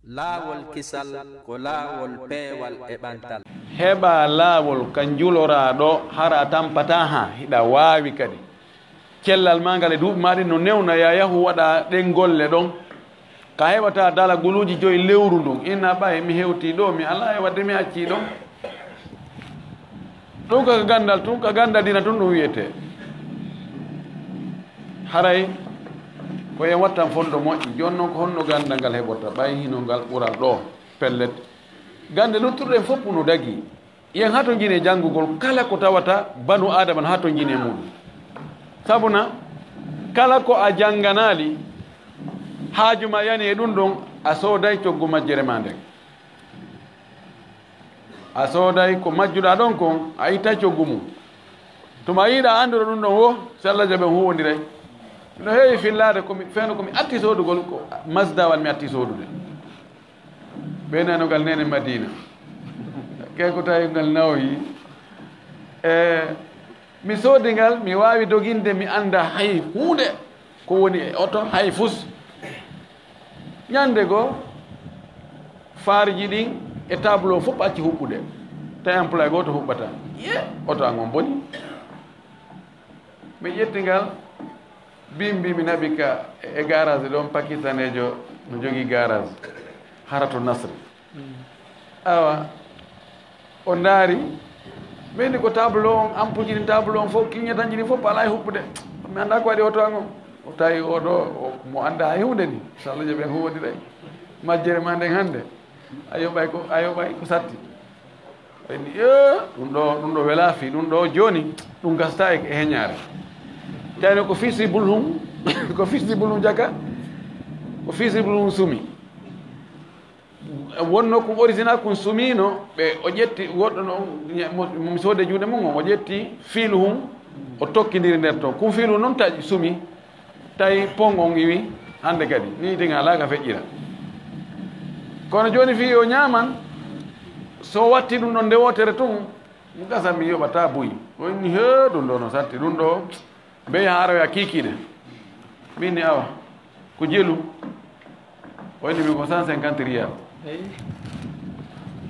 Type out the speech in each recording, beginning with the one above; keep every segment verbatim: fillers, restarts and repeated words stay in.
Laawol kisal ko laawol peewal e ɓantal. Heɓaa laawol ka njuloraa ɗoo, hara a tampataa haa, hiɗa waawi kadi. Cellal maa ngal e duuɓi maa ɗin no newna, yaa yahu waɗaa ɗen golle ɗon. Ka heɓataa dala guluuji joy lewru ndun, inna ɓay mi hewtii ɗoo, mi alaa e waɗde mi accii ɗon. Ɗun ka ganndal tun, ka ganndal diina tun ɗun wi'etee. Haray ko en wattan fondo moƴƴi. Jooni non ko honno ganndal ngal heɓorta, ɓay hino ngal ɓural ɗoo, pellet. Gannde luttuɗe ɗen fof no dagii. Yen hatonjini e janngugol kala ko tawata banu Aadama no hatonjini e muɗum. Sabuna, kala ko a jannganaali, haaju ma yani e ɗun ɗon, a sooday coggu majjere maa nden. A sooday ko majjuɗaa ɗon kon, a ittay coggu mun. Tuma a yiɗaa anndude ɗun ɗon wo, si Alla jaɓi on huuwondiray. No heewi fillaade ko mi, fewndo ko mi atti soodugol, ko Mazda wal mi atti soodude. Ɓeynanogal neene Madiina. Kay ko tawi ngal nawoyi. E, mi soodi ngal, mi waawi doginde, mi annda hay huunde ko woni e oto, hay fus. Ñannde goo, faariji ɗin e tableau fof acci huɓɓude. Tawi employé gooto huɓɓata. Ye, oto an on boni. Mi ƴetti ngal, bimbi mi naɓi ka e garage ɗon, pakistaneejo no jogii garage, Haratu Nasri. Awa, o ndaari, mi inni ko tableau on, ampuji ɗin tableau on fof, clignotant ji ɗin fof, alaa e huɓɓude. Mi anndaa ko waɗi oto an on. O tawi oo ɗoo, o, mo anndaa hay huunde ni. Inchallah, jaɓen huuwondiray. Majjere maa nden hannde. A yoɓay ko, a yoɓay ko satti. Ɓe inni, "Ee, ɗun ɗoo, ɗun ɗoo welaa fii, ɗun ɗoo jooni, ɗun gasataa e, e heñaare." Tawi ko fisi bulhum, ko fisi bulhum jaka, ko fisi bulhum sumi. Wonno kun original kun sumiino, ɓe, o ƴetti, woɗɗo no, mo, mo mi soodi e juuɗe mun on, o ƴetti fiiluhum, o tokkindiri nder ton. Kun fiiluhum non taƴi sumi, tawi pon on iwi, hannde kadi, ni itin alaa ka feƴƴira. Kono jooni fii yo ñaaman, so watti ɗun ɗon nde wootere tun, mi gasa mi yoɓataa buy. O inni, "Hee, ɗun ɗoo no satti, ɗun ɗoo, mbey haaroya kiikiiɗe." Min ni, "Awa, ko jelu?" O inni mi ko cent cinquante riyal. Eyi.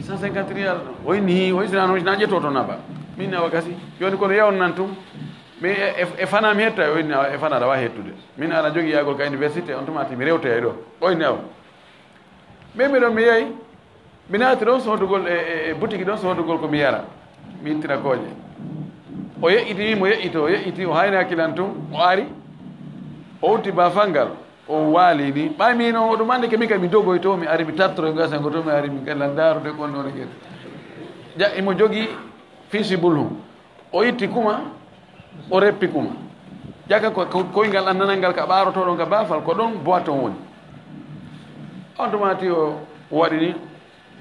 Cent cinquante riyal. O inni, o inni, "Si naa non, si naa ƴetto to naɓa." Min ni, "Awa gasi." Jooni kono yewnan tun. Mi e, e, e fanaa mi hetta? O inni, "Awa, e fanaa aɗa waawi hettude. Min aɗa jogii yaagol ka université, on tuma mi rewtoyay ɗoo." O inni, "Awa." Min mi ɗon mi yehi. Mi naati ɗon soodugol e, e, e butiki ɗon soodugol ko mi yara. Mi ittira kooƴe. O yeƴƴiti, mo yeƴƴiti, o yeƴƴiti, o hayni hakkilan tun, o ari. O utti baafal ngal. O waali ni, ɓay mi non o ɗum anndi ke min kadi mi dogoyto, mi ari mi tartoro e gasa ngo to, mi ari mi kala ndaarude kon ɗon e gere. Ja, imo jogii fisi bulhum. O itti kuma, o reppi kuma. Jaka ko, ko koyngal annanal ngal ka ɓaarotoɗon ka baafal, ko ɗon boîte on woni. On tuma ti o waɗi ni,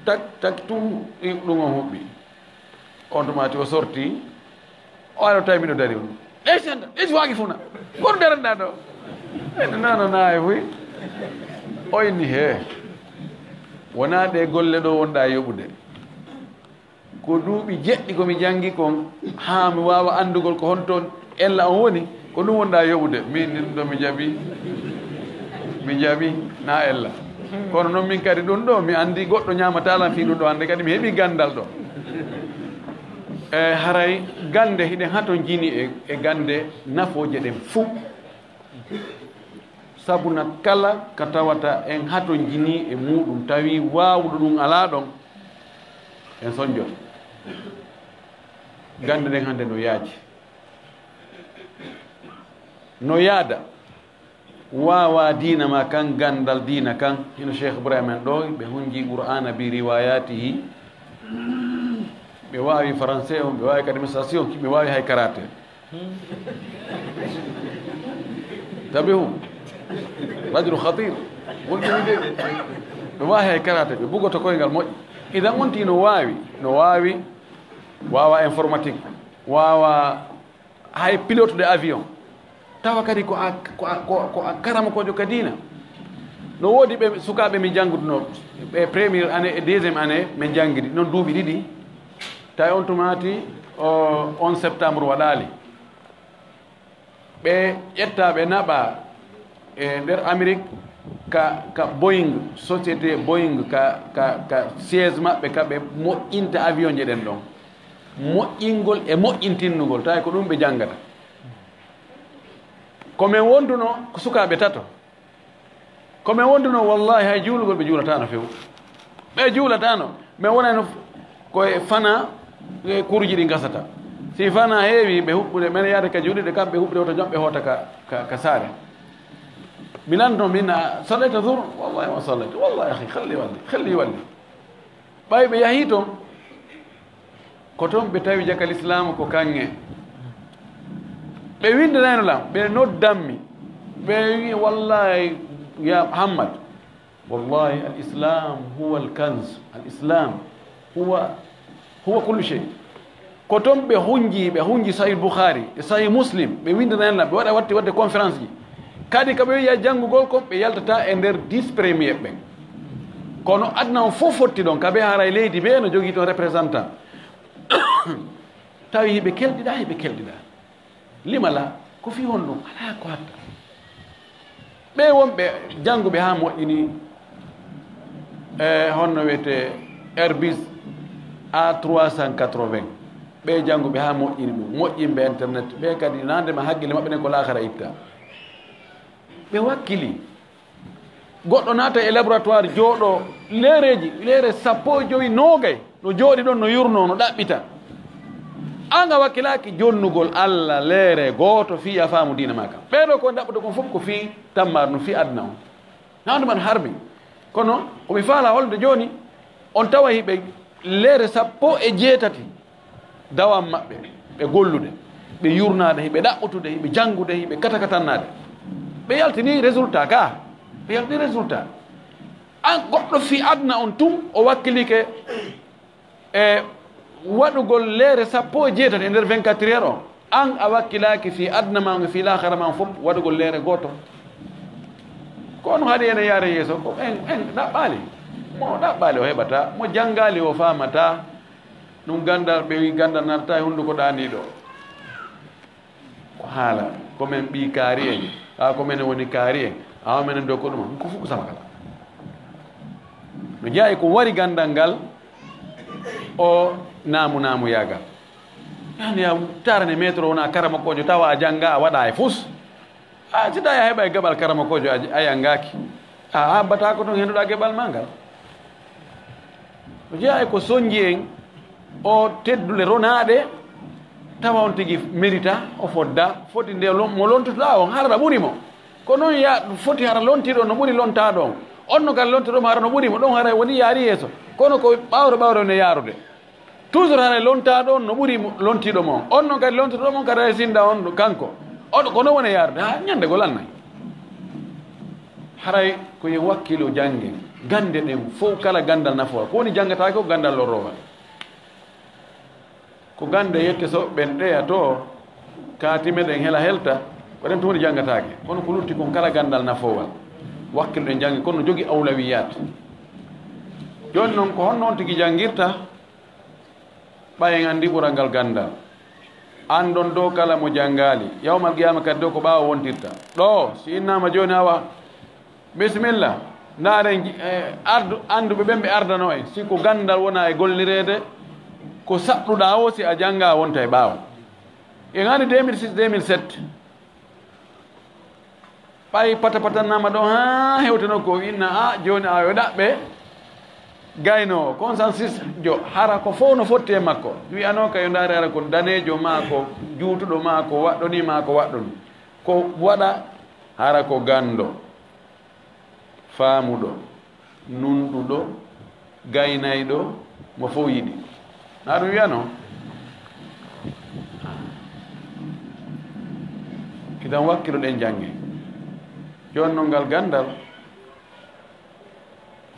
tak, tak, tum, ɗum on huɓɓi. On tuma ti o sorti, o ari o tawi miɗo dari on. Leydi senda, leydi waagi funa. Kono daranɗaa ɗo. Ɓe no nano naay fuy. O inni hee. Wonaa ɗe golle ɗo wonɗaa yoɓude. Ko duuɓi jeɗɗi ko mi janngi kon, haa mi waawa anndugol ko honto ella on woni, ko ɗum wonɗaa yoɓude. Min ɗum ɗo mi jaɓi, mi jaɓi, na ella. Kono non min kadi ɗum ɗo, mi anndi goɗɗo ñaamataa lan fii ɗum ɗo, hannde kadi mi heɓi ganndal ɗo. E haray gannde hiɗen hatonjini e, e gannde nafooje ɗen fuu. Sabuna kala ka tawata en hatonjini e muuɗum, tawi waawuɗo ɗum alaa ɗon, en sonjoto. Gannde nden hannde no yaaji. No yaada. Waawaa diina maa kan, ganndal diina kan. Hino Cheikh Ibrahim en ɗo, ɓe hunji Qur'aana bi riwaayaatihi. Ɓe waawi français on, ɓe waawi kadi administration, ɓe waawi hay karaate. Tabihu, rajulu khatir. Wonɓe wiide, ɓe waawi hay karaate, ɓe bugoto koyngal moƴƴi. Idan on tii no waawi, no waawi, waawa informatique, waawa hay pilote de avion. Tawa kadi ko a, ko a, ko, ko a karamokoojo ka diina. No woodi ɓe sukaaɓe mi janngudunoo, ɓe première année e deuxième année, min janngidi, non duuɓi ɗiɗi. Tawi on tuma ti, o, on septembre waɗaali. Ɓe ƴetta, ɓe naɓa e nder Amérique, ka, ka Boeing, société Boeing, ka, ka, ka siège maɓɓe, ka ɓe moƴƴinta avion je ɗen ɗon. Moƴƴingol e moƴƴintinnugol, tawi ko ɗum ɓe janngata. Ko men wonduno ko sukaaɓe tato. Ko men wonduno, wallahi, hay juulugol ɓe juulataano few. Ɓe juulataano. Men wonayno f-, ko e fana, e kuruji ɗi gasata. Si fana heewi, ɓe huɓɓude, men yaade ka juulirde, kamɓe huɓɓude woto jom ɓe hoota ka, ka, ka saare. Mi lanno min, a sallayta zuhr? Wallahi ma sallayta. Wallahi, akhi, khalli walli, khalli walli. Ɓay ɓe yahii ton, ko ton ɓe tawi jaka lislaamu ko kaŋŋe. Ɓe winndinayno lan, ɓe noddanmi. Ɓe wi'i, "Wallahi, ya Muhammad, wallahi, al-Islam huwa al-kanz. Al-Islam huwa, huwa kullu shay." Ko ton ɓe hunji, ɓe hunji Sahih Bukhari e Sahih Muslim, ɓe winndinayno lan, ɓe waɗa watti waɗde conférence ji. Kadi ka ɓe wi'a janngugol kon, ɓe yaltata e nder dix premier ɓen. Kono aduna on fof fotti ɗon, ka ɓe haray leydi ɓe no jogii ton représentant. Tawi hiɓe kelɗiɗaa, hiɓe kelɗiɗaa. Limala, ko fii honɗun? Alaa ko hatta. Ɓee wonɓe jannguɓe haa moƴƴini, e honno wiyetee Airbus A trois cent quatre-vingts. Ɓee jannguɓe haa moƴƴini ɗum, moƴƴinɓe internet, ɓee kadi naande ma hakkille maɓɓe ɗen ko laakara itta. Ɓe wakkili. Goɗɗo naata e laboratoire jooɗoo leereeji, leere sappo e jowi, noogay, no jooɗi ɗon, no yurnoo, no ɗaɓɓita. An a wakkilaaki jonnugol Alla leere gooto fii a faamu diina maa kan. Ɓee ɗoo ko ɗaɓɓude kon fof ko fii tammaaru, no fii aduna on. Naandu man harmi. Kono ko mi faalaa holde jooni, on tawa hiɓe leere sappo e jeetati dawan maɓɓe, ɓe gollude, ɓe yurnaade, hiɓe ɗaɓɓutude, hiɓe janngude, hiɓe katakatannaade. Ɓe yaltini résultat ka. Ɓe yaltini résultat. An goɗɗo fii aduna on tun, o wakkilike e waɗugol leere sappo e jeetati e nder vingt-quatre heures on. An a wakkilaaki fii aduna ma on e fii laakara ma on fof waɗugol leere gooto. Ko on haɗi ene yaare yeeso, ko en, en ɗaɓɓaali. Mo ɗaɓɓaali o heɓataa, mo janngaali o faamataa. Ɗum ganndal, ɓe wi ganndal naatataa e hunnduko ɗaaniiɗo. Ko haala, ko men ɓii kaari en, haa ko menen woni kaari en, haa menen dow ko ɗum, ɗum ko fof ko sama kala. No jeyaa e ko wari ganndal ngal, o naamu naamu yaagal. Yani a tarane maître wona karamokoojo tawa a jannga a waɗa e fus. A, si tawi a heɓa e gaɓal karamokoojo a, a yanngaaki, a habbataa ko ton henduɗaa geɓal maa ngal. O jeyaa e ko sonji en, o teddule ronaaɗe, tawa on tigi merita, o fodda, foti nde lon-, mo lontotoɗaa on, hara ɓuri mo. Ko non ya-, foti hara lontiiɗo no ɓuri lontaaɗo on. On no kadi lontoɗo mo hara no ɓuri mo, ɗon hara woni yaari yeeso. Kono ko ɓawre ɓawre ne yaarude. Toujours haray lontaaɗo on no ɓuri mo, lontiiɗo mo on. On non kadi lontiiɗo mo on kadi haray sinda on ɗo kanko. On ko non woni yaarude. Ha, ñande goo lannay. Haray ko yo wakkilo jannge. Gannde ɗen fow kala ganndal nafowa. Ko woni janngataake ko ganndal lorrowa. Ko gannde yette so ɓen ɗeya to, kaati meɗen hela helta, ko ɗen tun woni janngataake. Kono ko lutti kon kala ganndal nafowal. Wakkilo ɗen jannge, kono no jogi awlawiyaat. Jooni non ko honno on tigi janngirta? Ɓay en anndi ɓural ngal ganndal. Anndon dow kala mo janngaali. Yawmal qiyaama kadi dow ko ɓaawo wontirta. Ɗoo, si innaama jooni awa, bisimilla, ndaaren ji-, eh, ardu-, annduɓe ɓen ɓe ardanoo en. Si ko ganndal wona e gollireede, ko saɗɗuɗaa o, si a janngaa, wonta e ɓaawo. En anndi deux mille six, deux mille sept. Ɓay pata patannaama ɗon haa hewtano ko inna, a, jooni a yo ɗaɓɓe gaynoowo, consensus jo, hara ko fow no fotti e makko. Wi'anoo ka yo ndaare hara ko daneejo maa ko juutuɗo maa ko waɗɗo nii maa ko waɗɗo nii. Ko waɗa hara ko ganndo, faamuɗo. Nunɗuɗo, gaynayɗo, mo fow yiɗi. Na ɗum wiyano? Kitan wakkilo ɗen jannge. Jooni non ngal ganndal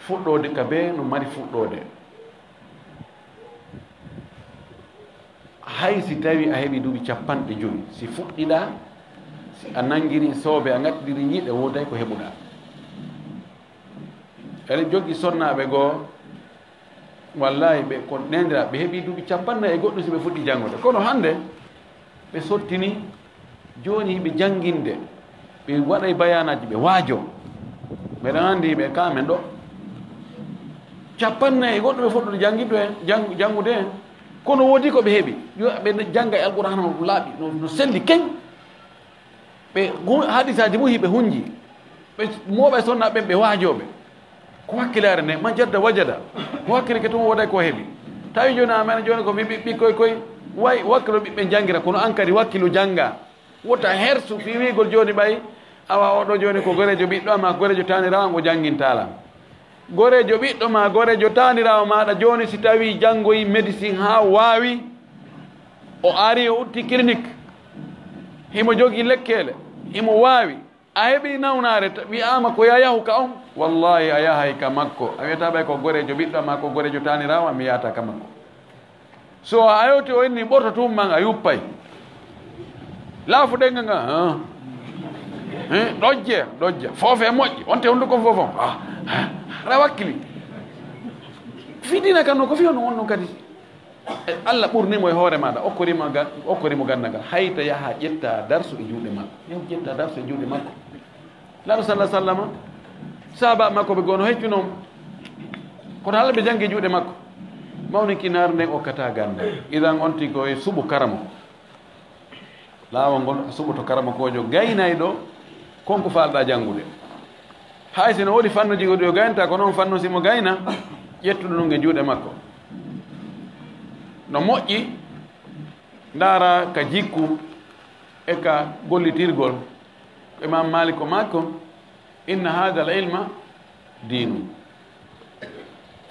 fuɗɗoode ka bee no mari fuɗɗoode. Hay si tawi a heɓi duuɓi capanɗe jowi, si fuɗɗiɗaa, si a nanngiri soobe, a ngaɗɗiri ñiiɗe, wooday ko heɓuɗaa. Eɗen jogii sonnaaɓe goo, wallaahi ɓe ko neendiraaɓe, ɓe heɓii duuɓi cappannayi e goɗɗum si ɓe fuɗɗii janngude. Kono hannde, ɓe sottini, jooni ɓe jannginde, ɓe waɗay bayaanaaji, ɓe waajoo. Meɗen anndi ɓe ka men ɗo. Cappannayi e goɗɗo ɓe fuɗɗude janngidu en, jang-, janngude en. Kono woodi ko ɓe heɓi. Yo ɓe jannga e Alqur'aana no laaɓi, no, no selli keŋ. Ɓe hu-, hadisaaji muhi ɓe hunji. Ɓe mooɓa e sonna ɓen ɓe waajooɓe. Ko hakkilaare nde, man jadda wajada. Ko hakkilike tun wooday ko heɓi. Tawi jooni amen jooni ko ɓi-, ɓi-, ɓikkoy koy, way wakkilo ɓiɓɓe janngira, kono an kadi wakkilo jannga. Wota hersu fii wi'ugol jooni ɓay, awa oo ɗoo jooni ko goreejo ɓiɗɗo maa goreejo taaniraawo ngo janngintaa lan. Goreejo ɓiɗɗo maa goreejo taaniraawo maaɗa jooni si tawii janngoyii médecine haa waawi, o arii o udditi clinique, himo jogii lekkeele, himo waawi, a heɓii nawnaare, ta-, wi'aama ko yo a yahu ka on, wallaahi a yahay ka makko, a wi'ataa ɓay ko goreejo ɓiɗɗo maa ko goreejo taaniraawo, mi yahataa ka makko. So a yewti o inni ɓorto tun man a yuppay. Laafu ɗen nga, ah. Eh, ɗojje, ɗojje. Foofe moƴƴi. Onte hunduko fofo. Ah, ah, hara wakkili. Fii diina kan non, ko fii on wonno kadi. E, Allah ɓurni mo e hoore maaɗa, okkori mo ga-, okkori mo ganndal ngal. Hayta yaha ƴetta darsu e juuɗe makko. Yahu ƴetta darsu e juuɗe makko. Laɗo sallallahu alaihi wasallam, sahaaba makko ɓe gono heccuno mo. Kono Alla ɓe janngi juuɗe makko. Mawni kinaar nden okkata ganda. Idan on tigi ko e suɓo karamo. Laawol ngol a suɓoto karamokoojo gaynayɗo kon ko faalɗaa janngude. Hay si no woodi fannuji goɗɗi o gaynata, kono on fannu si mo gayna, ƴettuɗo ɗum e juuɗe makko. No moƴƴi, ndaara ka jikku e ka gollitirgol. Ko Imam Malik ko maaki kon, "Inna hadha al ilma dinu.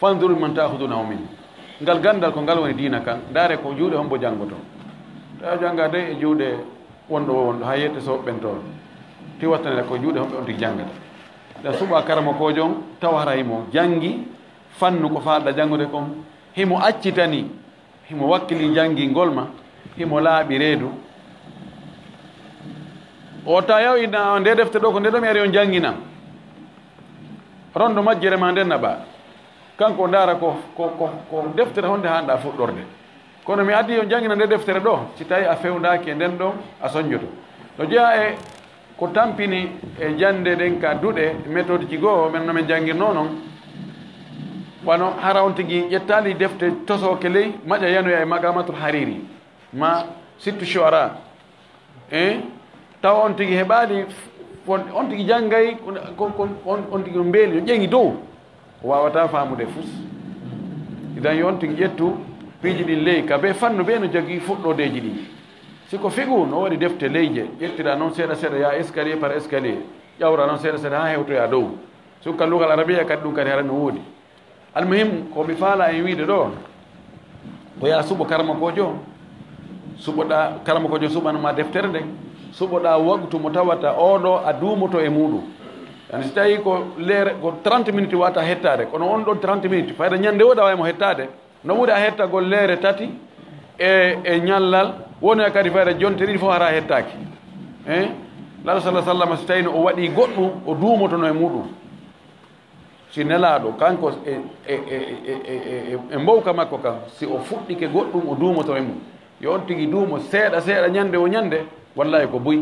Fanzuru man ta'khudunahu min." Ngal ganndal ko ngal woni diina kan, ndaare ko juuɗe hombo janngoto. Tawa jannga de e juuɗe wonɗo wo wonɗo, haa yette so ɓen toon. Ti wattanere ko juuɗe homɓe on tigi janngata. Ɗan suɓa karamokoojo on, tawa hara himo janngi fannu ko faalɗa janngude kon, himo accitani. Himo wakkili janngingol ma, himo laaɓi reedu. O ta yaw ina nde defte ɗo, ko nde ɗo mi ari on jannginan. Rondo majjere ma nden naɓa. Kanko o ndaara ko, ko, ko, ko deftere honde haanɗa fuɗɗorde. Kono mi addi on janngina nde deftere ɗo, si tawi a fewndaaki e nden ɗon, a sonjoto. No jeyaa e Ko tampini e jannde ɗen ka duɗe, méthode ji goo, men no men janngirnoo non, wano hara on tigi ƴettaali defte tosooke ley, maƴa yanoya e Maqamatul Hariri, ma Sittu Shu'ara, eh, tawa on tigi heɓaali, on, on tigi janngay, ko, ko, on, on tigi no mbeeli, no ƴeŋi dow. O waawataa faamude fus. Idan yo on tigi ƴettu piiji ɗin ley, ka bee fannu bee no jogii fuɗɗoodeeji ɗin. Si ko fiqhu, no waɗi defte leyje, ƴettira non seeɗa seeɗa, yaa escalier par escalier, ƴawra non seeɗa seeɗa haa hewtoya dow. Sukka lugal arabiya kadi ɗum kadi hara no woodi. Almuhim, ko mi faala en wiide ɗo, ko yaa suɓo karamokoojo, suɓoɗaa, karamokoojo suɓano ma deftere nden, suɓoɗaa waqtu mo tawata oo ɗoo a duumoto e muuɗum. Yani si tawii ko leere, ko trente minutes wata hettaade, kono on ɗon trente minutes, fayda ñannde woo ɗawaay mo hettaade, no ɓuri a hettagol leere tati e, e ñallal, woni kadi fayda jonte ɗiɗi fof hara hettaaki. Eh? Laɗo sallallahu alaihi wasallam, si tawii no o waɗii goɗɗum, o duumotono e muuɗum. Si Nelaaɗo, kanko e, e, e mbowka makko kan, si o fuɗɗike goɗɗum, o duumoto e mum. Yo on tigi duumo seeɗa seeɗa, ñannde wo ñannde, wallaahi ko buy.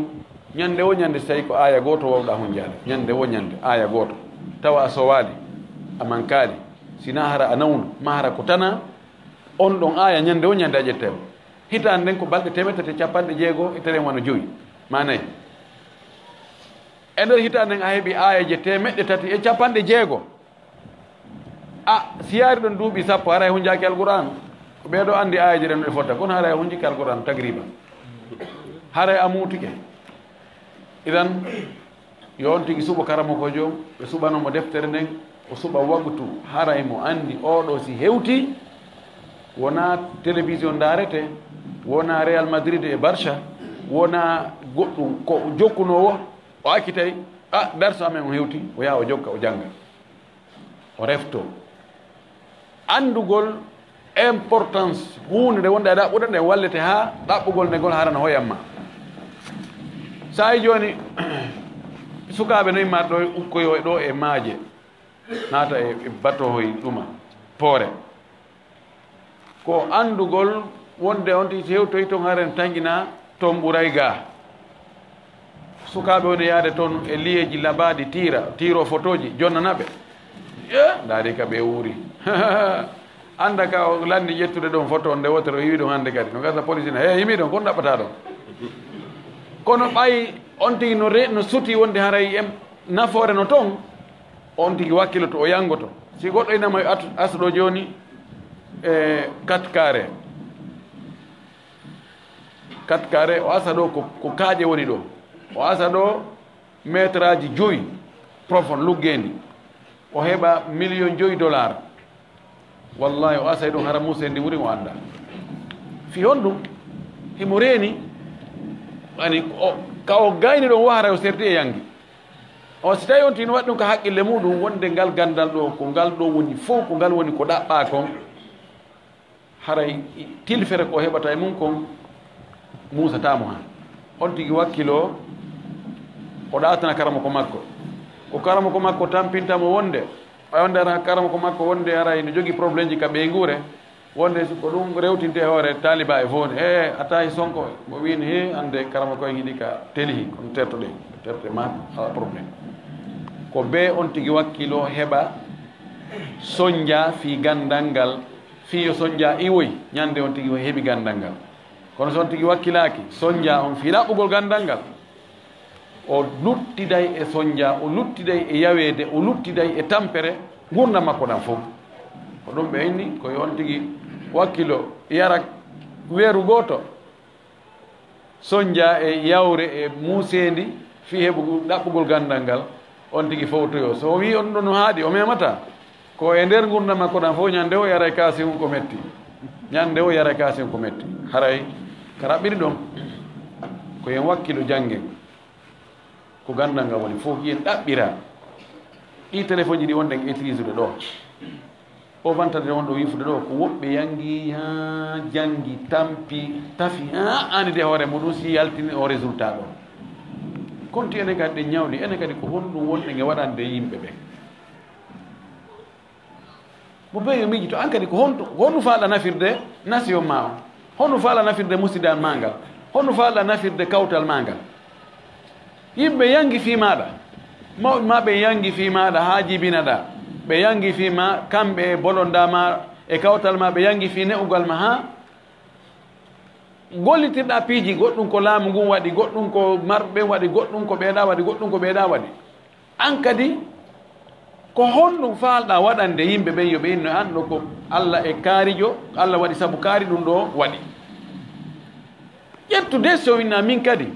Ñannde wo ñannde, si tawii ko aaya gooto waawɗaa hunjaade. Ñannde wo ñannde, aaya gooto. Tawa a sowaali, a mankaali. Si naa hara a nawnu, maa hara ko tanaa, on ɗon aaya ñannde wo ñannde a ƴettay mo. Hitaande nden ko balɗe teemeɗɗe tati e capanɗe jeego e tere wano jowi, maa nayi. E nder hitaande nden, a heɓi aayeeje teemeɗɗe tati e capanɗe jeego. A, si yaari ɗon duuɓi sappo, haray hunjaaki Alqur'aan. Ko ɓee ɗoo anndi aayeeje ɗen no ɗe fota, kono haray hunjiki Alqur'aan tagriban. Haray a muutike. Idan, yo on tigi suɓo karamokoojo, ɓe suɓano mo deftere nden, o suɓa waqtu, haray mo anndi oo ɗoo si hewtii, wonaa télévision ndaarete, wonaa Real Madrid e Barça, wonaa goɗɗum ko jokkunoo woo, O accitay, a, darsu amen on hewti, o yaha o jokka, o jannga. O refto. Anndugol importance huunde nde wonɗaa e ɗaɓɓude, nde wallete haa ɗaɓɓugol nde ngol harana hoyan ma. Saa'i jooni, sukaaɓe no imma ɗo, ukkoyoo ɗo e maaje, naata e, e batohoy ɗuma, poore. Ko anndugol wonde on tigi si hewtoyi ton haren tanƴina ton ɓuray gaa. Sukaaɓe woni yaade toon e liyeeji labaaɗi, tiira, tiiroo fotooji, jonnana ɓe. E, ndaari ka ɓe wuuri. Annda ka o lanni ƴettude ɗon foto on nde wootere, o yiwi ɗum hannde kadi. No gasa police na, "He, himi ɗon, kon ɗaɓɓataa ɗon." Kono ɓay on tigi no re-, no suti wonde haray en nafoore no toon, on tigi wakkiloto, o yanngoto. Si goɗɗo ina mo at-, asa ɗo jooni, e, quatre carré. Quatre carré, o asa ɗo ko, ko kaaƴe woni ɗo. O asa ɗo metraaji joyi profond luggeendi. O heɓa million joyi dollar. Wallahi, o asay ɗum hara muuseendi wuri mo annda. Fii honɗum? Himo reeni, ani, o, ka o gayni ɗon, wo hara o serti e yangi. O, si tawi on tino waɗi ɗum ka haqqille muɗum, wonde ngal ganndal ɗo, ko ngal ɗo woni fow, ko ngal woni ko ɗaɓɓaa kon, haray tilfere ko heɓata e mum kon muusataa mo han. On tigi wakkiloo, o ɗaatana karamoko makko. Ko karamoko makko tampinta mo wonde, ɓay wonde ara karamoko makko wonde haray no jogi problemji ka ɓeynguure, wonde si ko ɗum rewtinte hoore taaliba e fof ne, e a tawi Sonko, mo wiin he, hannde karamoko en hiɗi ka telihi, kono tertoɗen, terte ma, ala problème. Ko be on tigi wakkiloo heɓa sonja fii ganndal ngal, fii yo sonja iwoy, ñande on tigi o heɓi ganndal ngal. Kono so on tigi wakkilaaki, sonja on fii ɗaɓɓugol ganndal ngal, o luttiday e sonja, o luttiday e yaweede, o luttiday e tampere, ngurndan makko ɗan fof. Ko ɗum ɓe inni, ko yo on tigi wakkilo yara weeru gooto, sonja e yawre e muuseendi fii heɓugol, ɗaɓɓugol ganndal ngal, on tigi fowtoyo. So o wi'i on ɗon no haaɗi, o memataa. Ko e nder ngurndan makko ɗan fof, ñande o yaray kaasi on ko metti. Ñande o yaray kaasi on ko metti. Haray ka raɓɓiri ɗon, ko yen wakkilo janngen. Ko ganndal ngal woni fof, yen ɗaɓɓira. Ɗii telefonji ɗi wonɗen utiliser ɗo. O vantade wonɗo wiifude ɗo, ko woɓɓe yangi haa jangi, tampi, tafi, haa anide hoore muɗum, si yaltini o résultat ɗo. Konti enen kadi ɗen ñawli, enen kadi ko honɗum wonɗen e waɗande yimɓe ɓen? Mo ɓe yo miijito, an kadi ko honto, honno faalɗa nafirde nation ma on? Honno faalɗa nafirde musidal ma ngal? Honno faalɗa nafirde kawtal ma ngal? Yimɓe yangi fii maaɗa, mawɓe ma ɓe yangi fii maaɗa haa jibinaɗa, ɓe yangi fii ma, kamɓe e bolonda ma e kawtal ma, ɓe yangi fii ne'ugal ma haa gollitirɗa piiji, goɗɗum ko laamu ngun waɗi, goɗɗum ko marɓe ɓen waɗi, goɗɗum ko ɓeeɗa waɗi, goɗɗum ko ɓeeɗa waɗi. An kadi, ko honɗum faalɗa waɗande yimɓe ɓen yo ɓe inno an ɗo ko Alla e kaarijo, Alla waɗi sabu kaari ɗum ɗo waɗi? Ƴettu décision inna min kadi,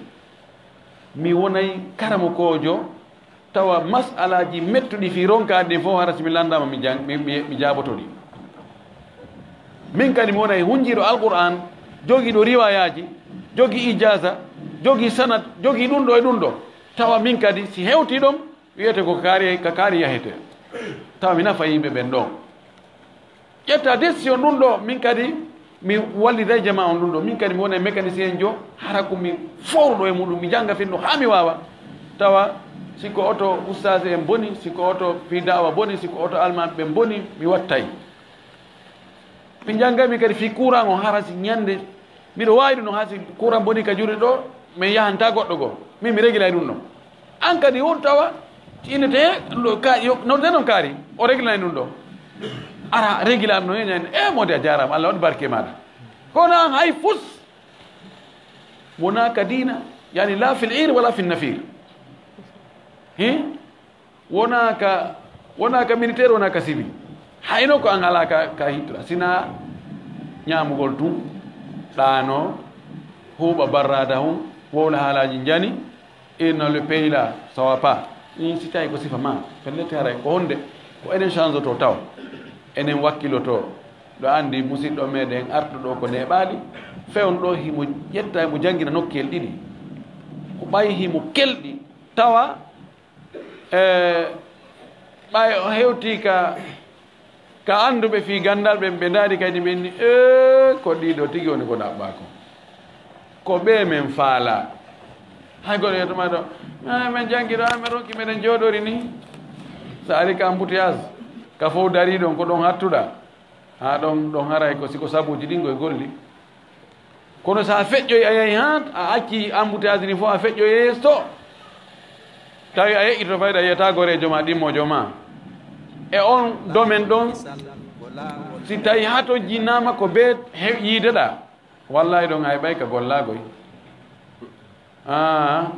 mi wonay karamokoojo, tawa mas'alaaji mettuɗi fii ronkaade ɗin fof hara si mi landaama mi jang-, mi, mi, mi jaaboto ɗi. Min kadi mi wonay hunjiiɗo Alqur'aan, jogiiɗo riwaayaaji, jogii ijaaza, jogii sanad, jogii ɗum ɗo e ɗum ɗo. Tawa min kadi si hewtii ɗon, wi'ete ko kaari, ka kaari yahete. Tawa mi nafa yimɓe ɓen ɗon. Ƴetta décision ɗum ɗo, min kadi mi wallitay jamaa on ɗum ɗo. Min kadi mi wonay mécanicien jo, hara ko mi fowruɗo e muɗum, mi jannga fenno haa mi waawa. Tawa si ko oto ustaas en boni, si ko oto fii da'wa boni, si ko oto almaaɓe ɓen boni, mi wattay. Ɓe njannga min kadi fii courant on, hara si ñannde miɗo waawi ɗum ɗon, haa si courant boni ka juuɗe ɗo, mi yahantaa goɗɗo goo. Min mi regilay ɗum ɗon. An kadi won tawa, innete ɗum ɗo ka-, yo, nodde non kaari, o regilay ɗum ɗo. Ara regilay ɗum ɗo, ñande, e mode a jaaraama, Allah waɗi barke maaɗa. Kono an hay fus, wonaa ka diina, yani la fil ir wala fil nafir. Hin? Wonaa ka, wonaa ka militaire, wonaa ka civil. Hayno ko an alaa ka, ka hittura. Sinaa ñaamugol tun, ɗaanoo, huuɓa barraada hun, wowla haalaaji njani, et dans le pays là, ça va pas. Ɗin si tawi ko sifa ma, pellet haray ko honde? Ko enen change to taw. Enen wakkiloto. Ɗo andi musiɗɗo meɗen arɗo ɗo ko neeɓaali. Fewndo ɗo himo ƴetta, himo janngina nokkel ɗiɗi. Ko ɓay himo kelɗi, tawa E, ɓay o hewtii ka, ka annduɓe fii ganndal ɓen, ɓe ndaari kadi ɓe inni, "Ee, ko ɗiɗo tigi woni ko ɗaɓɓaa ko. Ko ɓe men faalaa." Hay goɗɗo yetto ma ɗo, "Ee, men janngi ɗo, men ronki meɗen jooɗori ni." So ari ka embouteillage, ka fow darii ɗon, ko ɗon hattuɗaa. Haa ɗon, ɗon haray ko si ko sabuuji ɗin koye golli. Kono so a feƴƴoyi, a yahi haa a acci embouteillage ɗin fof, a feƴƴoyi yeeso to, Tawi a yeƴƴito fayda, yiyata goreejo ma, ɗimmoojo ma. E on domaine ɗon, si tawi hato jinnaama ko bee he-, yiide ɗa, wallahi ɗon a heɓay ka gollaagoy. Aa,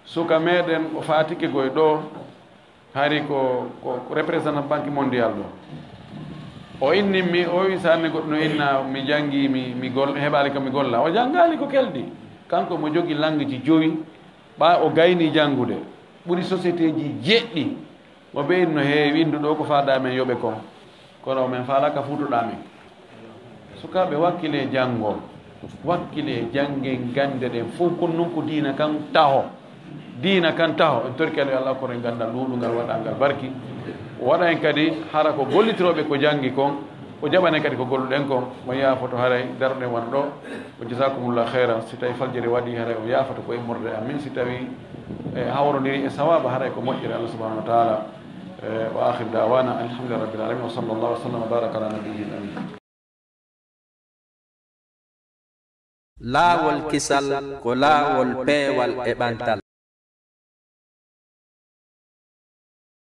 suka meɗen o faatike goy ɗo, hari ko, ko, ko représentant Banque Mondiale ɗo. O inni mi, o wi sanne goɗɗo no inna, mi janngi, mi, mi gol-, heɓaali ko mi golla. O janngaali ko keldi. Kanko mo jogi langueji jowi, ɓaa o gayni janngude. Ɓuri société ji jeɗɗi. Mo ɓe inno he winndu ɗo ko faadaa men yoɓe kon. Kono men faalaaka fuutoɗaa men. Sukaaɓe, wakkilee janngol, wakkilee janngen gannde ɗen fof, kon non ko diina kan taho. Diina kan taho, en torike Alla yo Alla okku en ganndal ɗuuɗungal, waɗangal barki. O waɗa en kadi hara ko gollitirooɓe ko janngi kon, o jaɓana en kadi ko golluɗen kon, o yaafoto haray daroɗen wano ɗo. Wa jazakumullahu khairan. Si tawi faljere waɗi, haray o yaafoto ko immorde e amin. Si tawi, eh, hawrondiri e sawaaba, haray ko moƴƴere Allah subhanahu wa ta'ala. Eh, wa akhir da'wana alhamdulillahi rabbil alamin. Wa sallallahu wa sallam wa baraka ala nabiyyil amin. Laawol kisal ko laawol peewal e ɓantal.